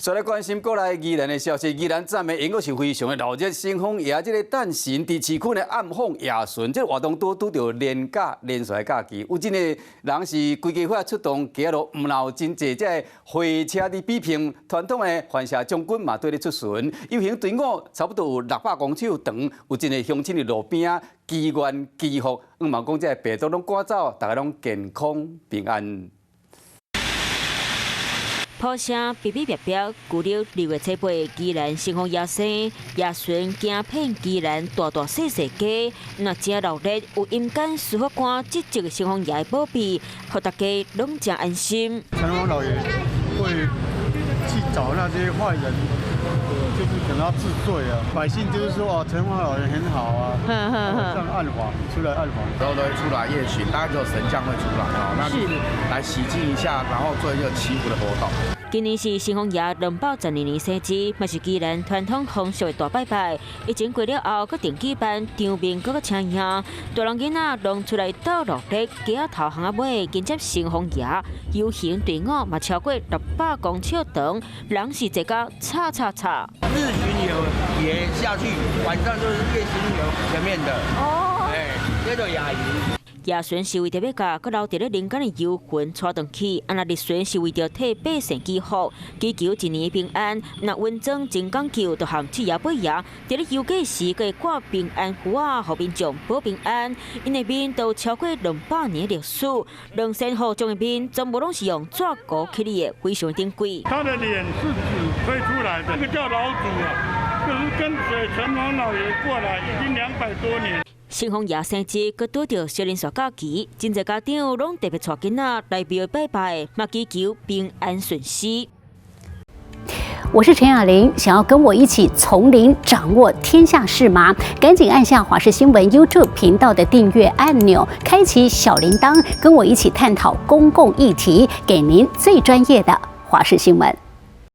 再來關心過來宜蘭的消息，宜蘭站的應該是非常的鬧熱，城隍爺這個誕辰佇市區的暗訪夜巡，這個活動拄拄著連假連續的假期，有真濟人是規家伙出動，街路毋但有真濟這個貨車佇比拼，傳統的環社將軍嘛綴咧出巡，遊行隊伍差不多有600公尺長，有真濟鄉親佇路邊仔祈願祈福，向望講這個病毒攏趕走，大家攏健康平安。炮聲嗶嗶煏煏，舊曆2月初8，宜蘭城隍爺生夜巡行遍宜蘭大大細細街，若真鬧熱，有陰間司法官職責的城隍爺保庇，予大家攏誠安心。城隍老爺會去找那些壞人，就是等他治罪啊。百姓就是說哦，城隍老爺很好啊，晚上暗訪出來暗訪，然後都會出來夜巡，大概只有神將會出來哦，那就是來洗淨一下，然後做一個祈福的活動。今年是城隍爺212年生日，嘛是宜蘭傳統風俗的大拜拜。疫情過了後，閣定舉辦，場面閣較請贏，大人囡仔攏出來鬥熱鬧，街仔頭巷仔尾迎接城隍爺。遊行隊伍嘛超過600公尺長，人是濟甲吵吵吵。日巡遊也下去，晚上就是夜巡遊前面的。哦，哎，這個雅遊。夜巡是為著欲共閣留佇咧人間的幽魂帶轉去，啊若日巡是為著替百姓祈福，祈求一年平安。若穩裝真講究，就和七爺八爺佇咧遊街時，閣會掛平安符仔，予民眾保平安。𪜶的面都超過200年歷史，2000戶眾的面全部攏是用紙糊起的，非常珍貴。他的臉是紙吹出來的，這個叫老祖啊，就是跟隨城隍老爺過來已經200多年。城隍爺生日，閣拄著小連續假期，真濟家長攏特別帶囡仔來廟拜拜，嘛祈求平安順遂。我是陳雅玲，想要跟我一起從零掌握天下事嗎？趕緊按下華視新聞 YouTube 頻道的訂閱按鈕，開啟小鈴鐺，跟我一起探討公共議題，給您最專業的華視新聞。